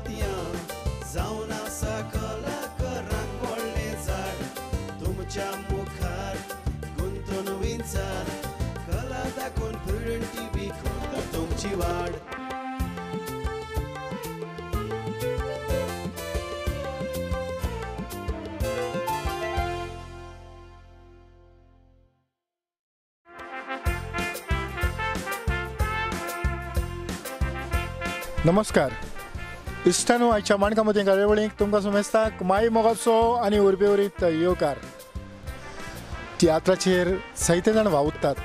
मोतयां जावन आसा कलाकारांक व्हडलें झाड तुमच्या मुखार गुंतून विंचार कला दाखोवन प्रुडंट टीव्ही करता तुमची वाड. नमस्कार इश्टानो, आयच्या माणका मदीं कार्यावळीक तुमकां समेस्ताक माई मोगाचो आनी उर्बेवरीत येवकार. तियात्राचेर जायते जाण वावुरतात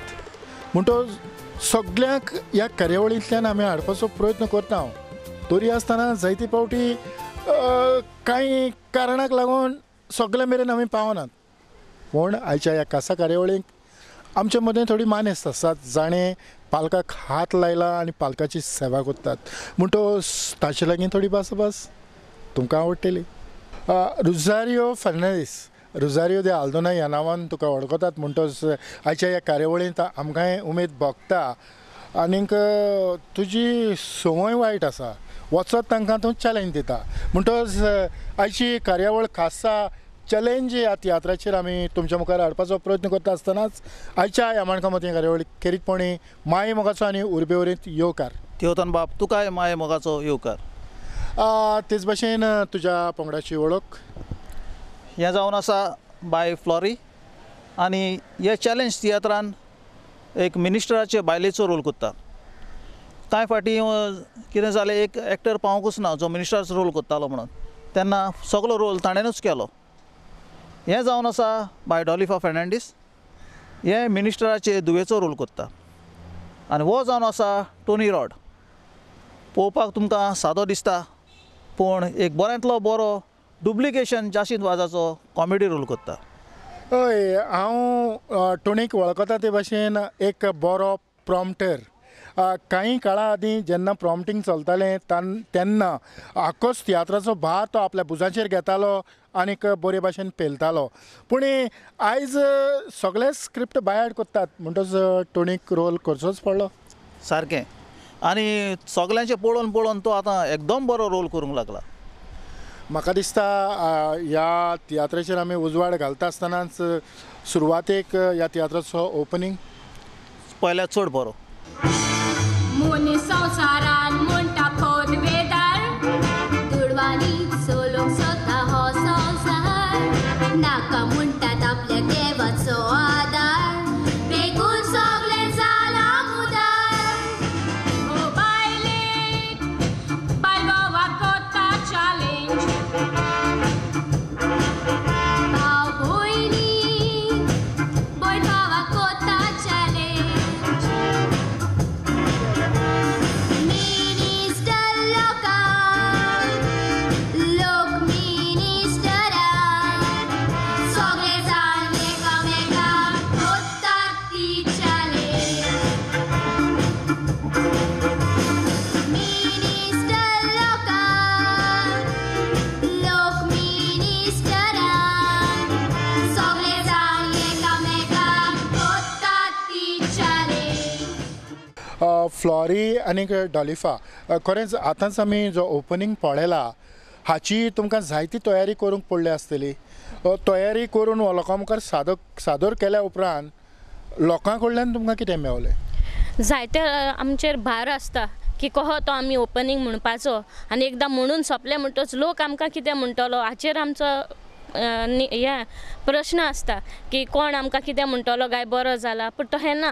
म्हणटकच सगल्यांक ह्या कार्यावळींतल्यान आमी हाडपाचो प्रयत्न करता हांव. तरी आसतना जायते फावटी कांय कारणाक लागून सगळे मेरेन आमी पावनात. पूण आयच्या ह्या खासा कार्यावळीक आमचे मदें थोडी मानेस्त आसात जाणें पालकाक हात लायला आनी पालकाची सेवा करतात म्हणटकच ताचे लागीं थोडी भासाभास तुमकां आवडटली. रोजारियो फर्नांडीस, रोजारियो दे आल्दोना ह्या नांवान तुका वळखतात म्हणटकच आयच्या ह्या कार्यावळींत आमकांय उमेद भोगता. आनीक तुजी संवय वायट आसा, वचत तांकां तूं चॅलेंज दिता म्हणटकच आयची कार्यावळ खासा चॅलेंज ह्या तियात्राचेर आमी तुमच्या मुखार हाडपाचो प्रयत्न करता आसतनाच आयच्या ह्या माणका मदीं कार्यावळी खेरीतपणी माये मोगाचो आनी उर्बेवरीत येवकार. तेवतान बाब, तुकाय माये मोगाचो येवकार. तेच भाशेन तुज्या पंगडाची वळख हें जावन आसा बाय फ्लॉरी आनी हे चॅलेंज तियात्रान एक मिनिस्टराचे बायलेचो रोल करता. कांय फावटी कितें जालें, एक एक्टर पावोंकूच ना जो मिनिस्टराचो रोल करतालो म्हणून, तेन्ना सगलो रोल ताणेंनूच केलो. हें जावन आसा बाय डॉलिफा फर्नांडीस, हें मिनिस्टराचे धुवेचो रोल करता. आनी हो जावन आसा टोनी रॉड. पळोवपाक तुमकां सादो दिसता पूण एक बऱ्यांतलो बरो डुप्लिकेशन जाशींत वाजाचो कॉमेडी रोल करता. हय, हांव टोनीक वळखता ते भाशेन एक बरो प्रॉम्प्टर. कांय काळा आदीं जेन्ना प्रॉम्प्टींग चलतालें तेन्ना आखोच तियात्राचो भार तो आपल्या भुजांचेर घेतालो आनीक बरे भाशेन पेलतालो. पूण आयज सगळे स्क्रिप्ट बायाड करतात म्हणटकच टोनीक रोल करचोच पडलो सारकें. आनी सगल्यांचें पळोवन पळोवन तो आतां एकदम बरो रोल करूंक लागला. म्हाका दिसता ह्या तियात्राचेर आमी उजवाड घालता आसतनाच सुरवातेक ह्या तियात्राचो ओपनींग पळयल्यार चड बरो. मनीस संवसारान म्हणटा पदवेदार दुडवांनी चलोवंक सोदता हो संवसार, नाका म्हणटात आपल्या देवाचो आदार, बेगून सगळें जालां मुदार. ओ बायले बायल भावाक कोत्ता चॅलेंज, भाव भयणी भयण भावाक कोत्ता चॅलेंज, फ्लॉरी आनीक डॉलिफा, खरेंच आतांच आमी जो ओपनींग पळयला हाची तुमकां जायती तयारी करूंक पडली आसतली. तयारी करून लोकां मुखार सादर केल्या उपरांत लोकां कडल्यान तुमकां कितें मेवलें? जायते आमचेर भार आसता की कहो तो आमी ओपनींग म्हणपाचो आनी एकदां म्हणून सोंपलें म्हणटकच लोक आमकां कितें म्हणटलो हाचेर आमचो हें प्रश्न आसता की कोण आमकां कितें म्हणटलो काय बरो जाला. पूण तशें ना,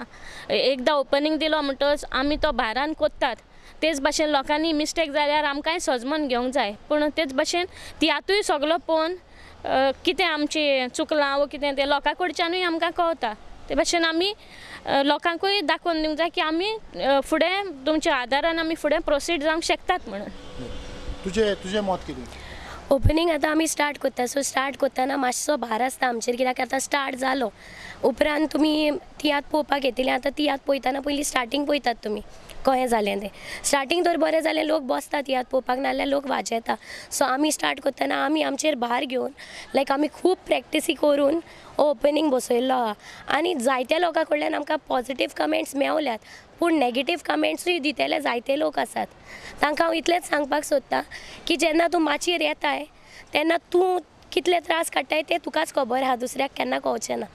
एकदां ओपनींग दिलो म्हणटकच आमी तो भारान कोत्तात. तेच भाशेन लोकांनी मिस्टेक जाल्यार आमकांय सजमन घेवंक जाय. पूण तेच भाशेन तियात्रूय सगलो पळोवन कितें आमचें चुकलां वो कितें तें लोकां कडच्यानूय आमकां कळटा. ते भाशेन आमी लोकांकूय दाखोवन दिवंक जाय की आमी फुडें तुमच्या आदारान आमी फुडें प्रोसीड जावंक शकतात म्हणून. तुजें तुजें मत कितें? ओपनींग आतां आमी स्टार्ट करता, सो स्टार्ट करतना मातसो भार आसता आमचेर कित्याक आतां स्टार्ट जालो उपरांत तुमी तियात्र पळोवपाक येतलीं आतां तियात्र पळयतना पयलीं स्टार्टींग पळयतात तुमी कहें जालें तें स्टार्टींग तर बरें जालें लोक बसता तियात्र पळोवपाक नाजाल्यार लोक वाजेता. सो आमी स्टार्ट करतना आमी आमचेर भार घेवन लायक आमी खूब प्रॅक्टिसी करून ओपनींग बसयल्लो आहा आनी जायत्या लोकां कडल्यान आमकां पॉजिटीव कमेंट्स मेवल्यात पूण नेगेटीव कमेंट्सूय दितले जायते लोक आसात. तांकां हांव इतलेंच सांगपाक सोदता की जेन्ना तूं माचयेर येताय तेन्ना तूं कितले त्रास काडटाय ते तुकाच खबर आहा, दुसऱ्याक केन्ना कळचें ना.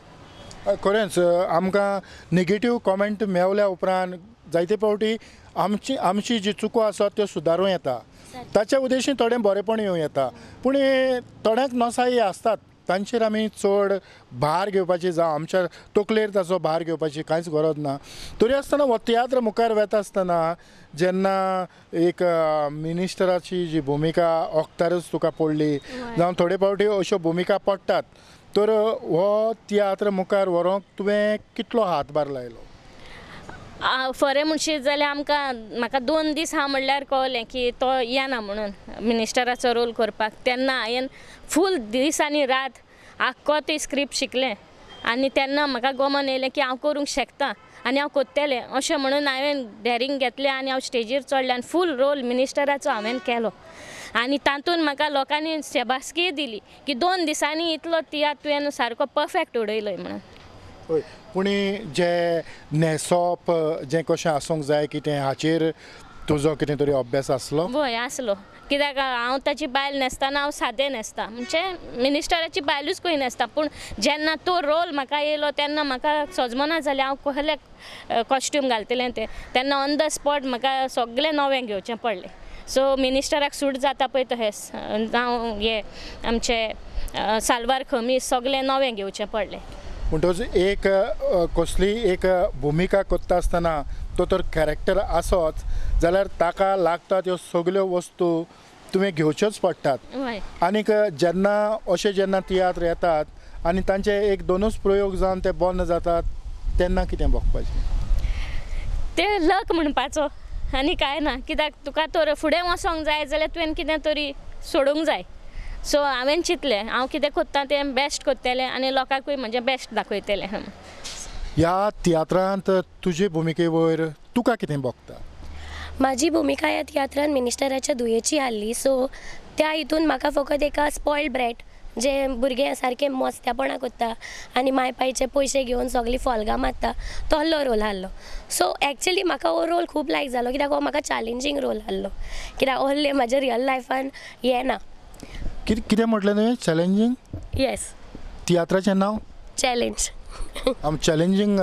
खरेंच आमकां नेगेटीव कॉमेंट मेवल्या उपरांत जायते फावटी आमची आमची जी चुको आसा त्यो सुदारूं येता, ताच्या उद्देशीन थोडें बरेंपण येवं येता. पूण थोड्यांक नसाई आसतात तांचेर आमी चड भार घेवपाची जावं आमच्या तकलेर ताचो भार घेवपाची कांयच गरज ना. तरी आसतना हो तियात्र मुखार वेता आसतना जेन्ना एक मिनिस्टराची जी भुमिका वखदारच तुका पडली जावं थोडे फावटी अश्यो भुमिका पडटात तर हो तियात्र मुखार व्हरूंक तुवें कितलो हातभार लायलो? फरें म्हणशीत जाल्यार आमकां म्हाका 2 दीस हा म्हणल्यार कळ्ळें की तो येना म्हणून मिनिस्टराचो रोल करपाक. तेन्ना हांवें फूल दीस आनी रात आख्खो ती स्क्रिप्ट शिकलें आनी तेन्ना म्हाका गमन येयलें की हांव करूंक शकता आनी हांव करतलें अशें म्हणून हांवें डॅरींग घेतलें आनी हांव स्टेजीर चडलें आनी फूल रोल मिनिस्टराचो हांवें केलो. आनी तातूंत म्हाका लोकांनी शाबासकीय दिली की 2 दिसांनी इतलो तियात्र तुवें सारको परफेक्ट उडयलो म्हणून. हय, पूण जे न्हेसप जें कशें आसूंक जाय कितें हाचेर तुजो कितें तरी अभ्यास आसलो? हय आसलो, कित्याक हांव ताची बायल न्हेसतना हांव सादें न्हेसता, म्हणजे मिनिस्टराची बायलूच खंय न्हेसता. पूण जेन्ना तो रोल म्हाका येयलो तेन्ना म्हाका सजमना जालें हांव कसलें कॉस्ट्यूम घालतलें तें. तेन्ना ऑन the spot म्हाका सगळें नवें घेवचें पडलें. सो मिनिस्टराक सूट जाता पळय तशें हांव हे आमचे सालवार खमीज सगळें नवें घेवचें पडलें. म्हणटकच एक कसली एक भुमिका करता आसतना तो तर कॅरेक्टर आसोच जाल्यार ताका लागता त्यो सगल्यो वस्तू तुवें घेवच्योच पडटात. आनीक जेन्ना अशें जेन्ना तियात्र येतात आनी तांचे एक दोनूच प्रयोग जावन ते बंद जातात तेन्ना कितें भोगपाचें? ते लक म्हणपाचो आनी कांय ना, कित्याक तुका तर फुडें वचोंक जाय जाल्यार तुवें कितें तरी सोडूंक जाय. सो हांवें चिंतलें हांव कितें करता तें बेस्ट करतलें आनी लोकांकूय म्हजें बेस्ट दाखयतलें. ह्या तियात्रांत तुजे भुमिके वयर तुका कितें भोगता? म्हाजी भुमिका ह्या तियात्रान मिनिस्टराच्या धुयेची आहली. सो त्या हितून म्हाका फकत एका स्पॉयल्ड ब्रॅट जे भुरगे सारके मस्त्यापणां करता आनी माय पायचे पयशे घेवन सगळीं फोल्गां मारता तसलो रोल आहलो. सो एक्चुली म्हाका हो रोल खूब लायक जालो कित्याक हो म्हाका चॅलेंजींग रोल आहलो, कित्याक ओहले म्हाज्या रियल लायफान येना. कितें म्हटलें तुवें? चॅलेंजींग? येस. तियात्राचें नांव? चॅलेंज. चॅलेंजींग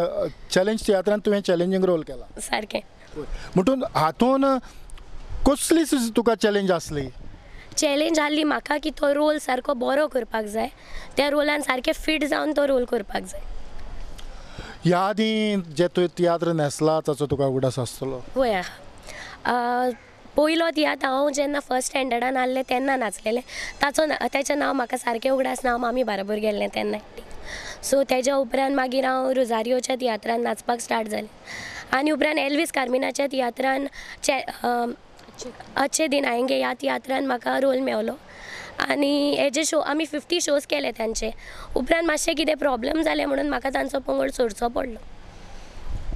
चॅलेंज तियात्रान तुवें चॅलेंजींग रोल केला सारकें. म्हणटून हातून कसली तुका चॅलेंज आसली? चॅलेंज आहली म्हाका की तो रोल सारको बरो करपाक जाय, त्या रोलान सारकें फीट जावन तो रोल करपाक जाय. ह्या आदीं जे तुवें तियात्र न्हेसला ताचो तुका उगडास आसतलो? वय, पयलो तियात्र हांव जेन्ना फर्स्ट स्टँडर्डान आहलें तेन्ना नाचलेलें ताचो ताचें नांव म्हाका सारकें उगडास ना, हांव मामी बाराबर गेल्लें तेन्ना एक्टींग. सो तेज्या उपरांत मागीर हांव रोजारियोच्या तियात्रान नाचपाक स्टार्ट जालें आनी उपरांत एल्वीस कार्मिनाच्या तियात्रान अच्छे दिन आएंगे ह्या तियात्रान म्हाका रोल मेवलो. आनी हेजे शो आमी 50 शोज केले तांचे. उपरांत मातशें कितें प्रॉब्लम जालें म्हणून म्हाका तांचो पंगड सोडचो पडलो.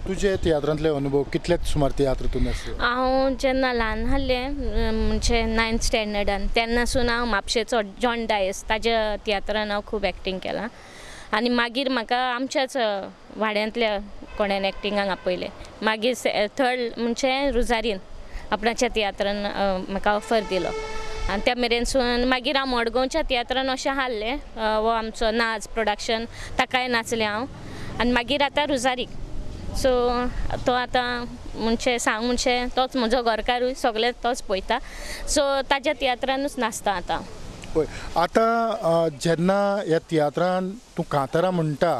तुजे तियात्रांतले अनुभव कितले सुमार तियात्र तूं न्हेसले? हांव जेन्ना ल्हान आहलें म्हणजे 9th स्टँडर्डान तेन्नासून हांव म्हापशेचो जॉन डायस ताज्या तियात्रान हांव खूब एक्टींग केलां. आनी मागीर म्हाका आमच्याच वाड्यांतल्या कोणेन एक्टिंगाक आपयलें. मागीर थर्ड म्हणजे रुजारीन आपणाच्या तियात्रान म्हाका ऑफर दिलो आनी त्या मेरेनसून मागीर हांव मडगांवच्या तियात्रान अशें हाडलें हो आमचो नाच प्रोडक्शन ताकाय नाचलें हांव आनी मागीर आतां रुजारीक. सो तो आतां म्हणजे सांग म्हणजे तोच म्हजो घरकारूय सगळें तोच पळयता, सो ताज्या तियात्रानूच नाचता आतां. पळय आतां जेन्ना ह्या तियात्रान तूं कांतारां म्हणटा,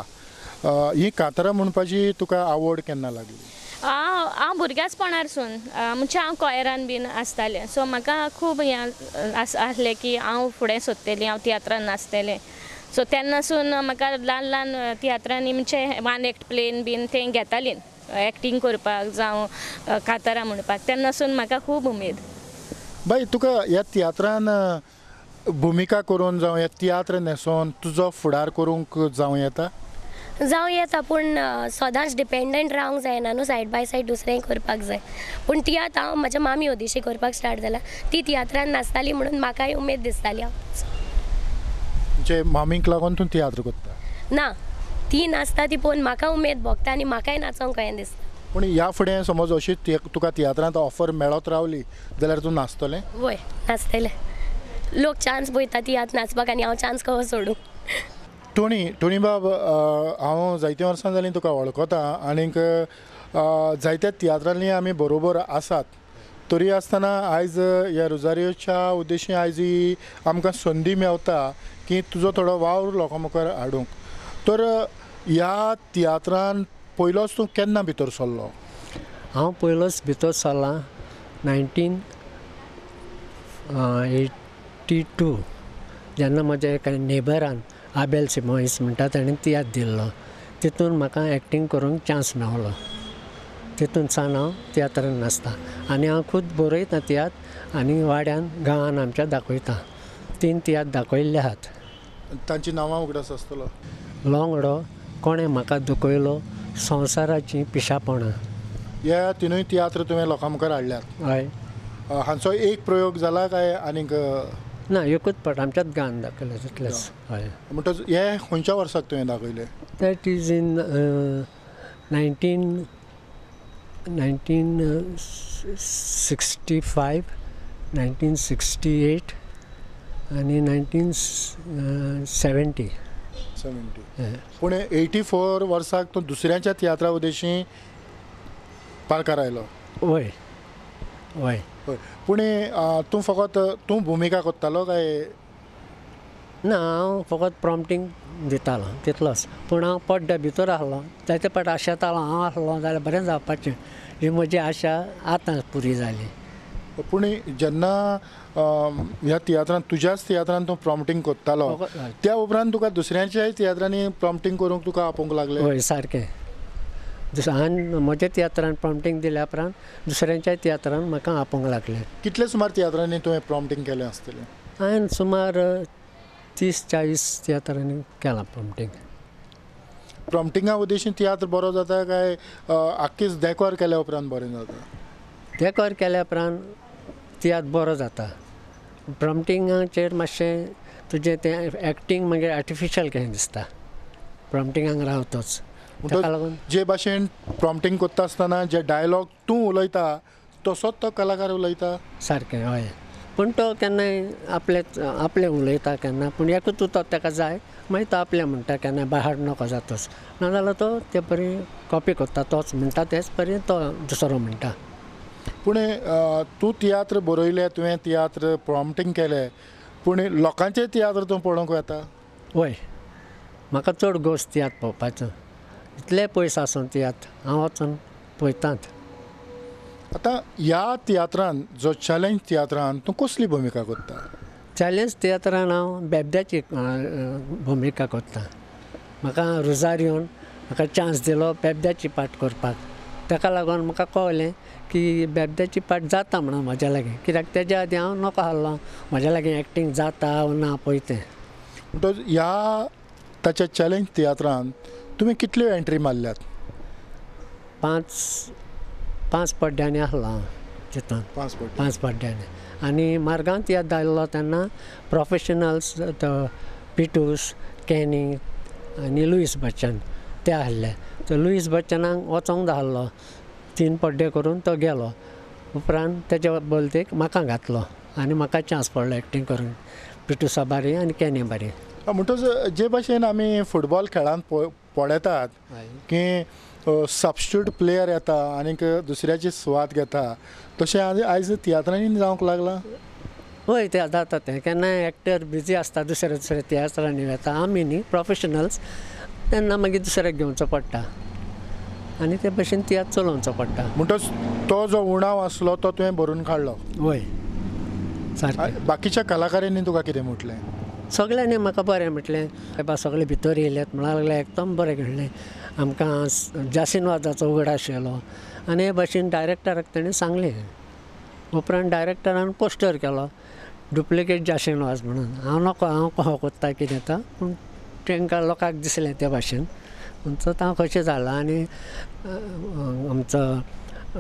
ही कांतारां म्हणपाची तुका आवड केन्ना लागली? हांव भुरग्याचपणारसून म्हणजे हांव कॉयरान बीन आसतालें, सो म्हाका खूब हें आसलें की हांव फुडें सोदतलें, हांव तियात्रान नाचतलें. सो तेन्नासून म्हाका ल्हान ल्हान तियात्रांनी म्हणजे वन एक्ट प्लेन बीन तें घेतालीं एक्टींग करपाक जावं कांतारां म्हणपाक, तेन्नासून म्हाका खूब उमेद. बाय तुका ह्या तियात्रान भुमिका करून जावं ह्या तियात्र न्हेसोन तुजो फुडार करूंक जावं येता? जावं येता पूण सदांच डिपेंडंट रावंक जायना न्हू, सायड बाय सायड दुसरेंय करपाक जाय. पूण तियात्र हांव म्हज्या मामी ओदिशी करपाक स्टार्ट जाला, ती तियात्रान नाचताली म्हणून म्हाकाय उमेद दिसताली. हांव तुमचे मामीक लागून तूं तियात्र करता? ना, ती नाचता ती पळोवन म्हाका उमेद भोगता आनी म्हाकाय नाचोंक कहें दिसता. पूण ह्या फुडें समज अशी तुका तियात्रांत ऑफर मेळत रावली जाल्यार तूं नाचतलें? वय, नाचतलें. लोक चान्स पळयता तियात्र नाचपाक आनी हांव चान्स कसो सोडूं. टोनी, टोनी बाब, हांव जायते वर्सां जालीं तुका वळखता आनीक जायत्या तियात्रांनी आमी बरोबर आसात, तरी आसतना आयज ह्या रोजारियोच्या उद्देशी आयज ही आमकां संदी मेवता की तुजो थोडो वावर लोकां मुखार हाडूंक. तर ह्या तियात्रान पयलोच तूं केन्ना भितर सरलो? हांव पयलोच भितर सरलां 1982, जेन्ना म्हज्या एका नेबरान आबेल सिमोइस म्हणटा ताणें तियात्र दिल्लो, तितून म्हाका एक्टींग करूंक चान्स मेवलो. तितून सावन हांव तियात्रान नाचता आनी हांव खूद बरयता तियात्र आनी वाड्यान गांवान आमच्या दाखयता. 3 तियात्र दाखयल्ले आहात. तांची नांवां उगडास आसतलो? लोंगडो, कोणें म्हाका दुखयलो, संवसाराचीं पिशापणां. ह्या तिनूय तियात्र तुवें लोकां मुखार हाडल्यात? हय. हांचो एक प्रयोग जाला काय आनीक? ना, एकूच पाट आमच्याच गांवान दाखयलें तितलेंच. हय. म्हणटच हे खंयच्या वर्साक तुवें दाखयलें? That is in 1965, 1968 आनी 1970. 70. पूण 84 वर्साक तूं दुसऱ्यांच्या तियात्रा उद्देशी पार्कार आयलो? वय वय. हय. पूण तूं फकत तूं भुमिका करतालो काय? ना, हांव फकत प्रॉम्पटींग दितालो तितलोच. पूण हांव पड्ड्या भितर आसलो, जायते पाट आशेतालो हांव आसलो जाल्यार बरें जावपाचें, ही म्हजी आशा आतां पुरी जाली. पूण जेन्ना ह्या तियात्रान तुज्याच तियात्रान तूं प्रॉम्पटींग करतालो त्या उपरांत तुका दुसऱ्यांच्याय तियात्रांनी प्रॉम्पटींग करूंक तुका आपोवंक लागले? हय, सारकें. हांवें म्हज्या तियात्रान प्रॉम्पटींग दिल्या उपरांत दुसऱ्यांच्याय तियात्रान म्हाका आपोवंक लागले. कितले सुमार तियात्रांनी तुवें प्रॉम्पटींग केलें आसतलें? हांवें सुमार 30-40 तियात्रांनी केलां प्रॉम्पटींग. प्रॉम्पटिंगा उद्देशीन तियात्र बरो जाता काय आख्खीच देकोर केल्या उपरांत बरें जाता? देकोर केल्या उपरांत तियात्र बरो जाता. प्रॉम्पटिंगाचेर मातशें तुजें तें एक्टींग मागीर आर्टिफिशल कशें दिसता प्रॉम्पटिंगाक रावतच. ताका लागून जे भाशेन प्रॉम्पटींग करता आसतना जे डायलॉग तूं उलयता तसोच तो कलाकार उलयता? सारकें, हय. पूण तो केन्नाय आपले आपलें उलयता केन्ना, पूण एकूच उतर ताका जाय मागीर तो आपलें म्हणटा, केन्नाय बाहाड नको जातच, नाजाल्यार तो ते परी कॉपी करता, तोच म्हणटा तेच परी तो दुसरो म्हणटा. पूण तूं तियात्र बरयले, तुवें तियात्र प्रॉम्पटींग केलें, पूण लोकांचे तियात्र तूं पळोवंक वता? वय, म्हाका चड गोस तियात्र पळोवपाचो, इतले पयस आसून तियात्र हांव वचून पळयतात. आतां ह्या तियात्रान जो चॅलेंज तियात्रान तूं कसली भुमिका करता? चॅलेंज तियात्रान हांव बेबद्याची भुमिका करता. म्हाका रोजारियोन म्हाका चान्स दिलो बेबद्याची पार्ट करपाक, ताका लागून म्हाका कळ्ळें की बेबद्याची पार्ट जाता म्हणून म्हज्या लागीं, कित्याक तेज्या आदीं हांव नको आसलो म्हज्या लागीं एक्टींग जाता ना पळय तें. म्हणटच ह्या ताच्या चॅलेंज तियात्रान तुवें कितल्यो एंट्री मारल्यात? 5 पड्ड्यांनी आसलो हांव तितून. 5 पड्ड्यांनी. आनी मार्गांत तियात्र आयलो तेन्ना प्रोफेशनल्स पिटूस, कॅनी आनी लुईस बच्चन ते आसले. तर लुईस बच्चनाक वचोंक जाय आसलो, 3 पड्डे करून तो गेलो. उपरांत तेज्या बलतेक म्हाका घातलो आनी म्हाका चान्स पडलो एक्टींग करूंक पिटूसा बारी आनी कॅनी बारी. म्हणटच जे भाशेन आमी फुटबॉल खेळांत पळयतात की सबस्टिट्यूट प्लेयर येता आनीक दुसऱ्याची सुवात घेता, तशें आयज तियात्रांनी जावंक लागलां? हय, तें जाता तें. केन्नाय एक्टर बिजी आसता, दुसऱ्या दुसऱ्या तियात्रांनी वता, आमी न्ही प्रोफेशनल्स, तेन्ना मागीर दुसऱ्याक घेवचो पडटा आनी ते भशेन तियात्र चलोवचो पडटा. म्हणटच तो जो उणाव आसलो तो तुवें भरून काडलो? वय, सारकें. बाकीच्या कलाकारांनी तुका कितें म्हटलें? सगळ्यांनी म्हाका बरें म्हटलें, बाबा सगळे भितर येयल्यात म्हणून लागले, एकदम बरें घडलें, आमकां जासीन वाजाचो उगडास येयलो आनी हे भशेन डायरेक्टराक तेणें सांगलें. उपरांत डायरेक्टरान पोस्टर केलो डुप्लिकेट जासीन वाज म्हणून. हांव नको, हांव कहो कोत्ता कितें तो, पूण तांकां लोकांक दिसलें ते भाशेन, म्हणटच हांव खोशी जालो. आनी आमचो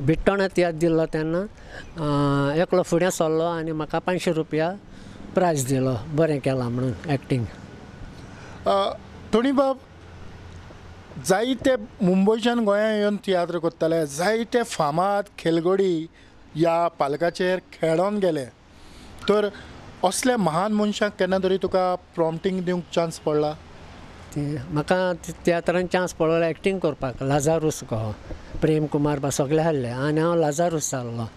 बिट्टोणा तियात्र दिल्लो तेन्ना एकलो फुडें सरलो आनी म्हाका 500 रुपया प्रायज दिलो, बरें केलां म्हणून एक्टींग. टोनीबाब, जायते मुंबयच्यान गोंया येवन तियात्र करताले, जायते फामाद खेलगडी ह्या पालकाचेर खेळोन गेले, तर असल्या महान मनशांक केन्ना तरी तुका प्रॉम्प्टींग दिवंक चान्स पडला? म्हाका तियात्रान चान्स पडलो एक्टींग करपाक. लाजारूस कहो प्रेम कुमार बा सगळे आहले आनी हांव लाजारूस जाल्लो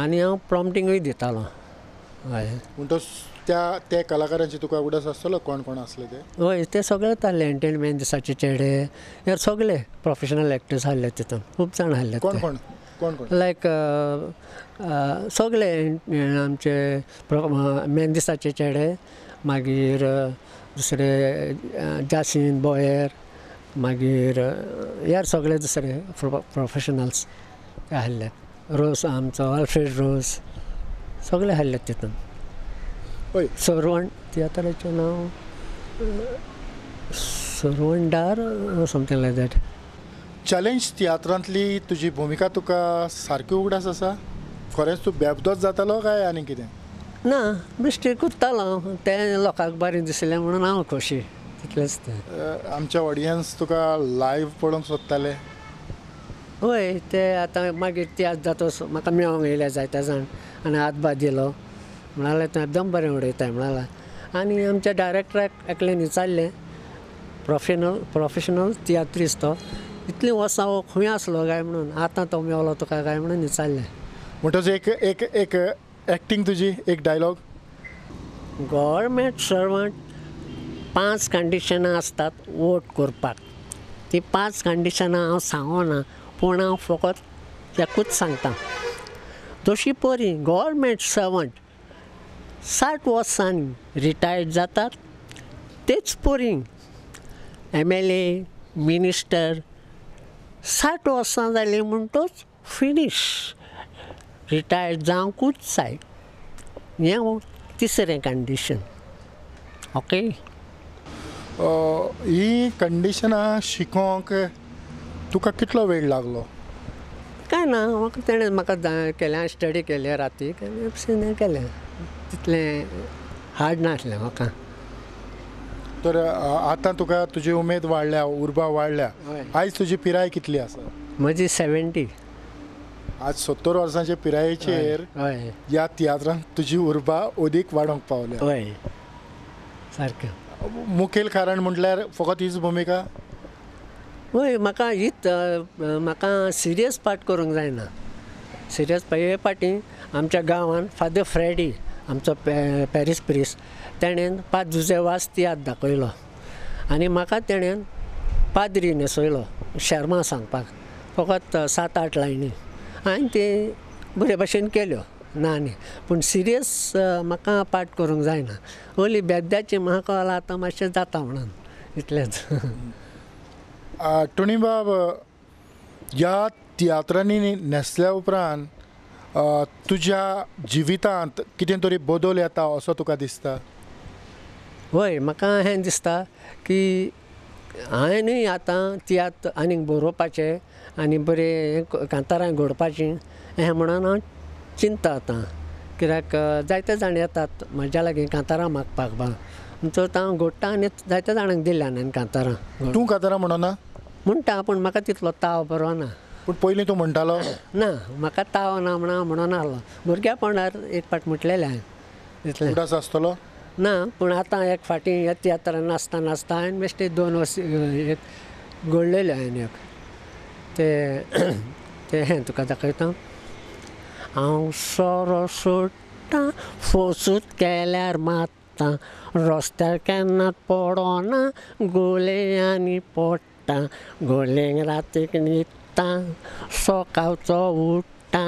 आनी हांव प्रॉम्प्टिंगूय दितालो. हय, म्हणटच त्या ते कलाकारांची तुका उगडास आसतलो कोण कोण आसले ते? हय, ते सगळे आहले, एंटरटेनमेंट दिसाचे चेडे हे सगळे प्रोफेशनल एक्टर्स आहले तितून, खूब जाण आहले. कोण कोण कोण कोण? लायक सगळे आमचे मेन दिसाचे चेडे, मागीर दुसरे जासीन बोयर, मागीर यार सगळे दुसरे प्रोफेशनल्स ते आहले, रोस आमचो अल्फ्रेड रोस सगळे आहले तितून. हय, सरवण तियात्राचें नांव सरवणदार समथींग लायक that. Challenge तियात्रांतली तुजी भुमिका तुका सारकी उगडास आसा? खरेंच तूं बेबदोच जातालो काय आनी कितें? ना, बेश्टें करतालो हांव, तें लोकांक बरें दिसलें म्हणून हांव खोशी, तितलेंच तें. आमचे ऑडियन्स तुका लायव्ह पळोवंक सोदताले? हय, ते आतां मागीर तियात्र जातच म्हाका मेळोंक येयले जायते जाण आनी हात दिलो, म्हणाले तूं एकदम बरें उडयताय म्हणाले. आनी आमच्या डायरेक्टराक एकल्यान विचारलें, प्रोफेशनल तियात्रिस्त तो, इतलीं वर्सां हो खंय आसलो काय म्हणून, आतां तो मेवलो तुका काय म्हणून विचारलें. म्हणटच एक एक एक एक्टींग तुजी, एक डायलॉग. गव्हर्मेंट सर्वंट 5 कंडिशनां आसतात वोट करपाक, ती 5 कंडिशनां हांव सांगना, पूण हांव फकत एकूच सांगता. तशी परी गव्हर्मेंट सर्वंट 60 वर्सांनी रिटायर्ड जातात, तेच परी MLA मिनिस्टर 60 वर्सां जालीं म्हणटच फिनीश, रिटायर्ड जावंकूच जाय. हें तिसरें कंडिशन. ओके, ही कंडिशनां शिकोवंक तुका कितलो वेळ लागलो? कांय ना, म्हाका तेणें म्हाका केलें, स्टडी केलें रातीक आनी केलें, तितलें हार्ड नासलें म्हाका. तर आतां तुका तुजी उमेद वाडल्या, उर्बा वाडल्या. आयज तुजी पिराय कितली आसा? म्हजी 70. आज 70 वर्सांचे पिरायेचेर ह्या तियात्रांत तुजी उर्बा अदीक वाडोवंक पावल्या. हय, सारकें. मुखेल कारण म्हटल्यार फकत हीच भुमिका? हय, म्हाका हीच, म्हाका सिरियस पार्ट करूंक जायना. सिरियस हे पाटी आमच्या गांवांत फादर फ्रेडी आमचो पॅरीस प्रिस्ट, तेणेन पाद जुजे वाज तियात्र दाखयलो आनी म्हाका तेणेन पाद्री न्हेसयलो शर्मा सांगपाक, फकत 7-8 लायनी हांवें ते बरे भाशेन केल्यो ना न्ही, पूण सिरियस म्हाका पार्ट करूंक जायना. ओली बेबद्याची म्हाका आतां मातशें जाता म्हणून इतलेंच. टोनीबाब, ह्या तियात्रांनी न्हेसल्या उपरांत तुज्या जिवितांत कितें तरी बदल येता असो तुका दिसता? हय, म्हाका हें दिसता की हांवेंनूय आतां तियात्र आनीक बरोवपाचें आनी बरें कांतारां घडोवपाचीं हें म्हणून हांव चिंतता आतां. कित्याक जायते जाण येतात म्हज्या लागीं कांतारां मागपाक बा, म्हणटच हांव घडटा आनी जायते जाणांक दिल्या हांवें कांतारां. तूं कांतारां म्हणना? म्हणटा, पूण म्हाका तितलो ताव बरो ना. पूण पयलीं तूं म्हणटालो? ना, म्हाका ताव ना म्हणून म्हणून आहलो. भुरग्यापणार एक फावट म्हटलेलें हांवें, इतलें. उगडास आसतलो? ना, पूण आतां एक फाटीं ह्या तियात्रान नाचता नाचता हांवें बेश्टे 2 वर्स एक घडलेलें हांवें एक तें हें तुका दाखयता. हांव सोरो सोडटां, फोसूत केल्यार मात्तां, रस्त्यार केन्ना पडोना, गोले आनी पोडटा, गोलेंक रातीक न्हिदता, सकाळचो उठ्ठा,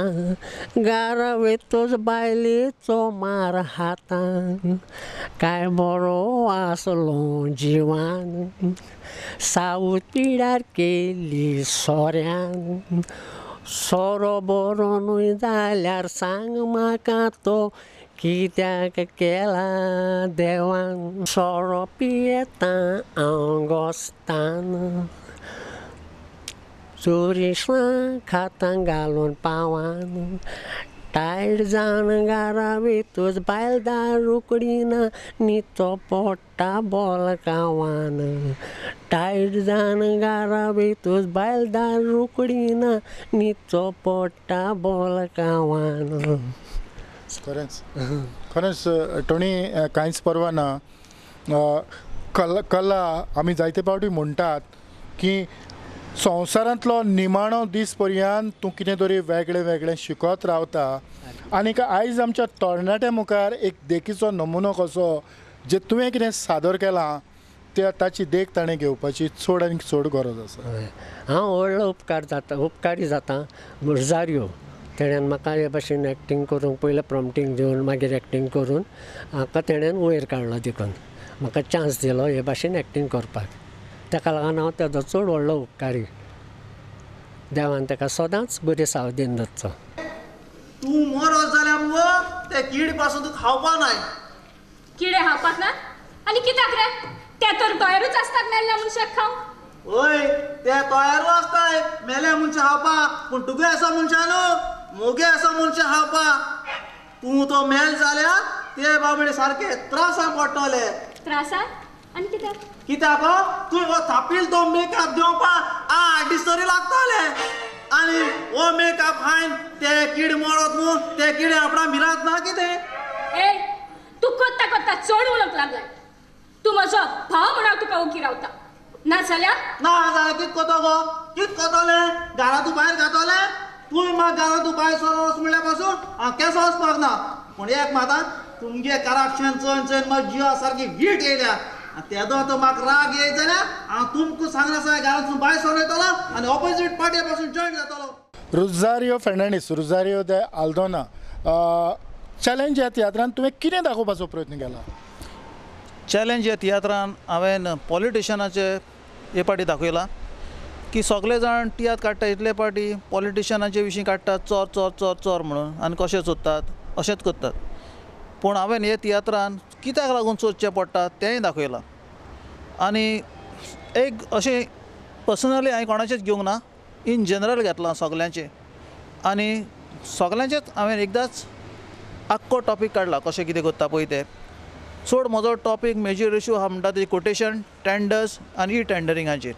घरा वयतच बायलेचो मार हातान, काय बरो आसलो जिवान, सावत पिड्यार केली सोऱ्यान, सोरो बरो न्हय जाल्यार सांग म्हाका तो कित्याक केला देवान, सोरो पियेता हांव गोस्तान, चोरी खातां घालून पावान टायर्ड जावन घरा वयतूच बायल दार उकडीना न्हिदचो पोडटा बोलकावान टायर्ड जावन घरा वयतूच बायल दार उकडीना न्हिदचो पोडटा बोलकावान. खरेंच खरेंच टोनी कांयच पर्वा ना. कला कला आमी जायते फावटी म्हणटात की संवसारांतलो निमाणो दीस पर्यंत तूं कितें तरी वेगळें वेगळें शिकत रावता आनीक आयज आमच्या तरणाट्या मुखार एक देखीचो नमुनो कसो जे तुवें कितें सादर केलां ते ताची देख ताणें घेवपाची चड आनी चड गरज आसा. हांव व्हडलो उपकार जाता उपकारी जाता रोजारियो तेणेन म्हाका हे भाशेन एक्टींग करूंक पयलें प्रॉम्पटींग दिवन मागीर एक्टींग करून म्हाका तेणेन वयर काडलो देखून म्हाका चान्स दिलो हे भाशेन एक्टींग करपाक. ताका लागून हांव तेजो चड व्हडलो उपकारी. देवान ताका सदांच बरी सावधीन दवरचो. तूं मरत जाल्यार मुगो ते किड पासून तूं खावपा नाय. किडे खावपाक ना आनी कित्याक रे? ते तर तयारूच आसतात मेल्ल्या मनशाक खावंक. ओय ते तयारूच आसताय मेल्या मनशाक खावपाक पूण तुगे आसा मनशां न्हू मोगे आसा मनशां खावपाक. तूं तो मेल जाल्यार ते बाबडे सारके त्रासान पडटले. त्रासान आनी कित्याक? कित्याक तूं हो थापील तो मेकअप दिवपाक 8 दीस तरी लागतले आनी हो मेकअप हायन ते कीड मरत न्हू ते किडे आपणा मिरात ना कितें. ए तूं कोत्ता कोत्ता चड उलोवंक लागलाय. तूं म्हजो भाव म्हणून तुका ओगी रावता ना जाल्यार ना जाल्यार कित कोतो गो कित कोतोलें घरा तूं भायर घातोलें तूं म्हाका घरा तूं भायर सर वच म्हणल्यार पासून हांव केसो वचपाक ना. पूण एक मात तुमगे करप्शन चोयन चोयन म्हाका जिवा सारकी वीट येयल्या तेदो तो म्हाका राग येयत जाल्यार हांव तुमकां सांगना आसा घरांतसून भायर सरून वयतलो आनी ऑपोजीट पार्टी पासून जॉयन जातलो. रोजारियो फेर्नांडीस, रोजारियो दे आल्दोना, चॅलेंज ह्या तियात्रान तुवें कितें दाखोवपाचो प्रयत्न केला? चॅलेंज ह्या तियात्रान हांवें पॉलिटिशनाचे हे पाटी दाखयला की सगळे जाण तियात्र काडटा इतले पाटी पॉलिटिशनाचे विशीं काडटात चोर चोर चोर चोर म्हणून आनी कशें चोरतात अशेंच करतात. पूण हांवें हे तियात्रान कित्याक लागून चोरचें पडटा तेंय दाखयलां. आनी एक अशें पर्सनली हांवें कोणाचेंच घेवंक ना, इन जनरल घेतलां सगल्यांचें आनी सगल्यांचेंच हांवें एकदांच आख्खो टॉपीक काडला कशें कितें करता पळय तें. चड म्हजो टॉपीक मेजर इशू आहा म्हणटा ती कोटेशन, टेंडर्स आनी ई टेंडरिंगाचेर.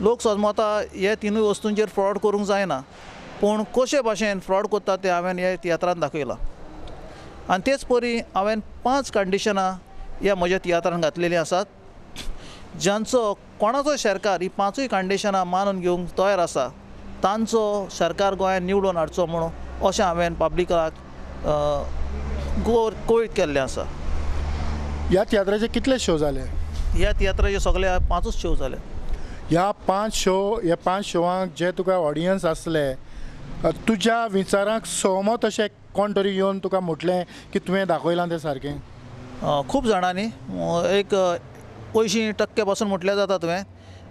लोक समजता हे तिनूय वस्तूंचेर फ्रॉड करूंक जायना पूण कशे भाशेन फ्रॉड करता तें हांवें ह्या तियात्रान दाखयलां. आनी तेच परी हांवें 5 कंडिशनां ह्या म्हज्या तियात्रान घातलेलीं आसात जांचो कोणाचो सरकार ही 5 कंडिशनां मानून घेवंक तयार आसा तांचो सरकार गोंयांत निवडून हाडचो म्हणून अशें हांवें पब्लिकाक कळीत केल्लें आसा. ह्या तियात्राचे कितले शो जाले? ह्या तियात्राचे सगळे 5 शो जाले. ह्या 5 शो, ह्या 5 शोवांक जे तुका ऑडियन्स आसले तुज्या विचारांक सहमत अशें कोण तरी येवन तुका म्हटलें की तुवें दाखयलां तें सारकें? खूब जाणांनी एक 80% पासून म्हटल्यार जाता तुवें.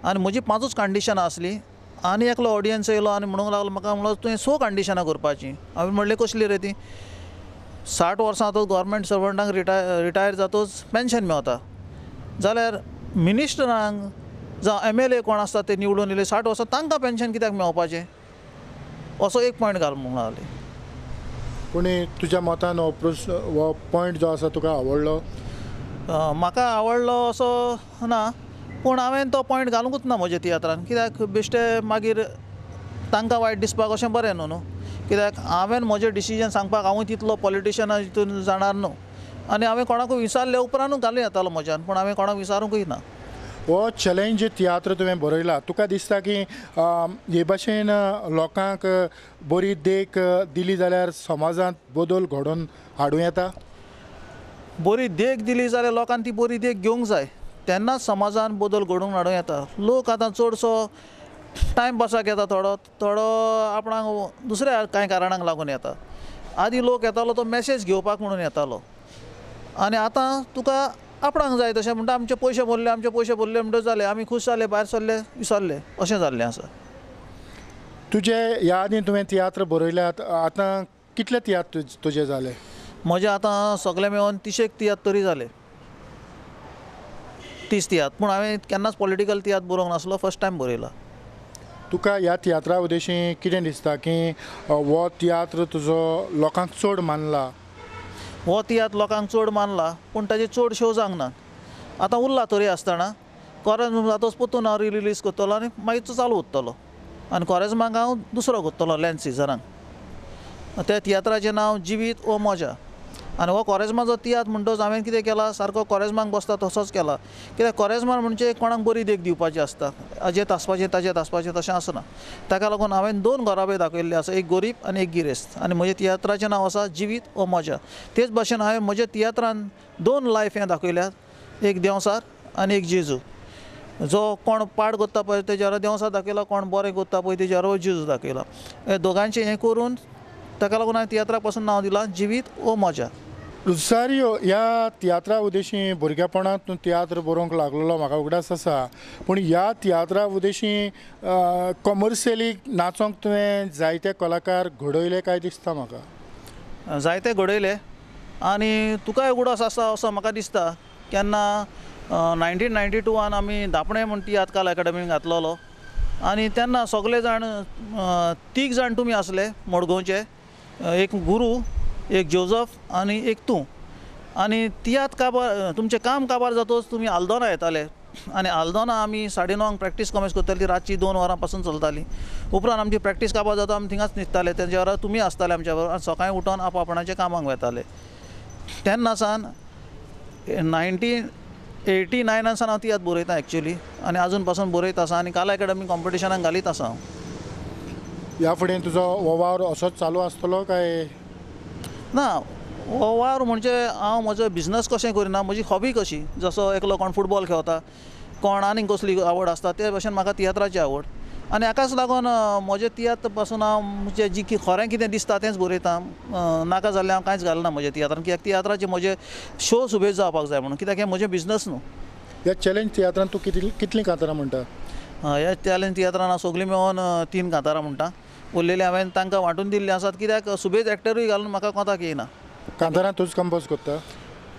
आनी म्हजी 5 कंडिशनां आसलीं आनी एकलो ऑडियन्स येयलो आनी म्हणूंक लागलो म्हाका, म्हणलो तुवें 6 कंडिशनां करपाचीं. हांवें म्हणलें कसली रे ती? 60 वर्सां तो गव्हर्मेंट सर्वंटांक रिटायर जातूच पेन्शन मेवता जाल्यार मिनिस्टरांक जावं MLA कोण आसता ते निवडून येयले 60 वर्सां तांकां पेन्शन कित्याक मेवपाचें असो एक पॉयंट घाल म्हणूंक लागले. पूण तुज्या मतान हो प्रस्न हो पॉयंट जो आसा तुका आवडलो? म्हाका आवडलो असो ना पूण हांवें तो पॉयंट घालुंकूच ना म्हज्या तियात्रान कित्याक बेश्टे मागीर तांकां वायट दिसपाक अशें बरें न्हू न्हू कित्याक हांवें म्हजें डिसिजन सांगपाक हांवूय तितलो पॉलिटिशना हितून जाणार न्हू आनी हांवें कोणाकूय विचारले उपरांतूय घालूं येतालो म्हज्यान पूण हांवें कोणाक विचारूंकूय ना. हो चॅलेंज तियात्र तुवें बरयला तुका दिसता की हे भाशेन लोकांक बरी देख दिली जाल्यार समाजांत बदल घडोवन हाडूं येता? बरी देख दिली जाल्यार लोकांक ती बरी देख घेवंक जाय तेन्नाच समाजान बदल घडोवन हाडूं येता. लोक आतां चडसो टायमपासाक येता थोडो थोडो आपणाक दुसऱ्या कांय कारणांक लागून येता. आदीं लोक येतालो तो मॅसेज घेवपाक म्हणून येतालो आनी आतां तुका आपणाक जाय तशें म्हणटा आमचे पयशे भरले आमचे पयशे भरले म्हणटा जाले आमी खूश जाले भायर सरले विसरले अशें जाल्लें आसा. तुजे ह्या आदीं तुवें तियात्र बरयल्यात आतां कितले तियात्र तुजे जाले? म्हजे आतां सगळे मेळून 30 तियात्र तरी जाले, 30 तियात्र. पूण हांवें केन्नाच पॉलिटिकल तियात्र बरोवंक नासलो, फर्स्ट टायम बरयला. तुका ह्या तियात्रा उद्देशी कितें दिसता की हो तियात्र तुजो लोकांक चड मानला? हो तियात्र लोकांक चड मानला पूण ताजे चड शो जावंक ना. आतां उरला तरी आसतना कोरेज्म जातोच परतून हांव रिरिलीज करतलो आनी मागीर तो चालू उरतलो आनी कोरेज्माक हांव दुसरो करतलो लँड सिजनाक. त्या तियात्राचें नांव जिवीत ओ मजा. आनी हो कोरेज्माचो तियात्र म्हणटच हांवें कितें केला सारको कोरेज्माक बसता तसोच केला. कित्याक कोरेज्मान म्हणजे कोणाक बरी देख दिवपाची आसता, हाजेत आसपाचें ताजेत आसपाचें तशें आसना. ताका लागून हांवें दोन घराबे दाखयल्ले आसा, एक गोरीब आनी एक गिरेस्त. आनी म्हज्या तियात्राचें नांव आसा जिवीत ओ मजा. तेच भाशेन हांवें म्हज्या तियात्रान दोन लायफ हें दाखयल्यात, एक देंवचार आनी एक जेजू. जो कोण पाड करता पळय तेज्या बरोबर देंवचार दाखयला, कोण बरें करता पळय तेज्या बरोबर जेजू दाखयला. हे दोगांचें हें करून ताका लागून हांवें तियात्राक पासून नांव दिलां जिवीत ओ मजा. रुजारियो, ह्या तियात्रा उद्देशी भुरगेपणांत तूं तियात्र बरोवंक लागलेलो म्हाका उगडास आसा, पूण ह्या तियात्रा उद्देशी कॉमर्शियली नाचोंक तुवें जायते कलाकार घडयले काय दिसता म्हाका? जायते घडयले आनी तुकाय उगडास आसा असो म्हाका दिसता. केन्ना 1992 आमी दापणे म्हूण तियात्र कला एकाडमीन घातलेलो आनी तेन्ना सगळे जाण तीग जाण तुमी आसले मडगांवचे, एक गुरू, एक जोजफ आनी एक तूं. आनी तियात्र काबार तुमचें काम काबार जातच तुमी आल्दोना येताले आनी आल्दोना आमी 9:30 प्रॅक्टीस कॉमेस करताली, रातची 2 वरां पासून चलताली. उपरांत आमची प्रॅक्टीस काबार जाता आमी थिंगाच न्हिदताले, तेंच्या बरोबर तुमी आसताले आमच्या बरोबर आनी सकाळीं उठोन आप आपणाच्या कामाक वताले. तेन्ना सावन 1989 सावन हांव तियात्र बरयता एक्चुअली आनी आजून पासून बरयत आसा आनी कला एकाडमी कॉम्पिटिशनाक घालीत आसा हांव. ह्या फुडें तुजो हो वावर असोच चालू आसतलो काय ना? हो वावर म्हणजे हांव म्हजो बिजनस कशें करिना, म्हजी हॉबी कशी, जसो एकलो कोण फुटबॉल खेळता, कोण आनीक कसली आवड आसता ते भशेन म्हाका तियात्राची आवड आनी हाकाच लागून म्हजे तियात्र पासून हांव म्हणजे जी खरें कितें दिसता तेंच बरयता. नाका जाल्लें हांव कांयच घालना म्हज्या तियात्रान, कित्याक तियात्राचे म्हजे शो सुबेज जावपाक जाय म्हणून, कित्याक हें म्हजें बिजनस न्हू. ह्या चॅलेंज तियात्रान तूं कितलीं कांतारां म्हणटा? ह्या चॅलेंज तियात्रान हांव सगळीं मेळोन 3 कांतारां म्हणटा. उरलेलीं हांवें तांकां वांटून दिल्लीं आसात कित्याक सुबेज एक्टरूय घालून म्हाका कोताक येयना. कांतारां तूंच कंपोज करता?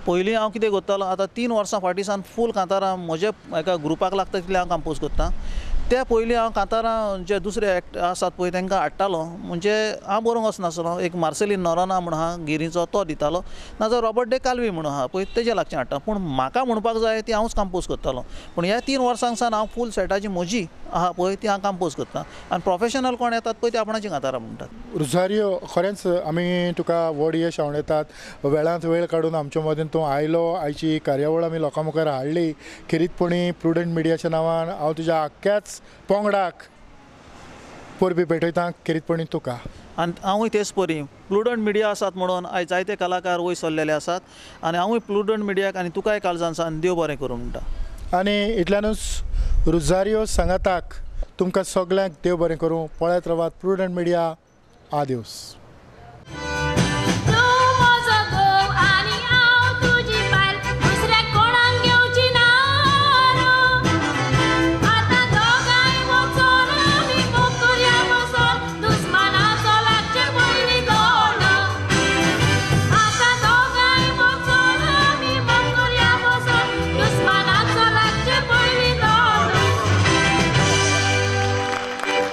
पयलीं हांव कितें करतालो, आतां 3 वर्सां फाटीं सावन फूल कांतारां म्हज्या एका ग्रुपाक लागता तितलें हांव कंपोज करता. त्या पयलीं हांव कांतारां जे दुसरे एक्ट आसात पळय तांकां हाडटालो, म्हणजे हांव बरोवंक वचनासलो. एक मार्सेलीन नोरोना म्हूण आहा गिरीचो, तो दितालो, नाजाल्यार रॉबर्ट डे कालवी म्हणून आहा पळय तेजे लागचें हाडटा. पूण म्हाका म्हणपाक जाय ती हांवूच कंपोज करतालो. पूण ह्या 3 वर्सांक सावन हांव फूल सेटाची म्हजी आहा पळय ती हांव कंपोज करता आनी प्रोफेशनल कोण येतात पळय ते आपणाची कांतारां म्हणटात. रुजारियो, खरेंच आमी तुका व्हड यश आंवडेतात. वेळांत वेळ काडून आमच्या मदीं तूं आयलो, आयची कार्यावळ आमी लोकां मुखार हाडली. खेरीतपणी प्रुडंट मिडियाच्या नांवान हांव तुज्या आख्ख्याच पोंगडाक परबी भेटयता, खेरीतपणी तुका. आनी हांवूय तेच परी प्रुडंट मिडिया आसात म्हणून आयज जायते कलाकार वयर सरलेले आसात आनी हांवूय प्रुडंट मिडियाक आनी तुकाय काळजान सावन देव बरें करूं म्हणटा. आनी इतल्यानूच रुजारियो सांगाताक तुमकां सगल्यांक देव बरें करूं. पळयत रावात प्रुडंट मिडिया. आदियोस.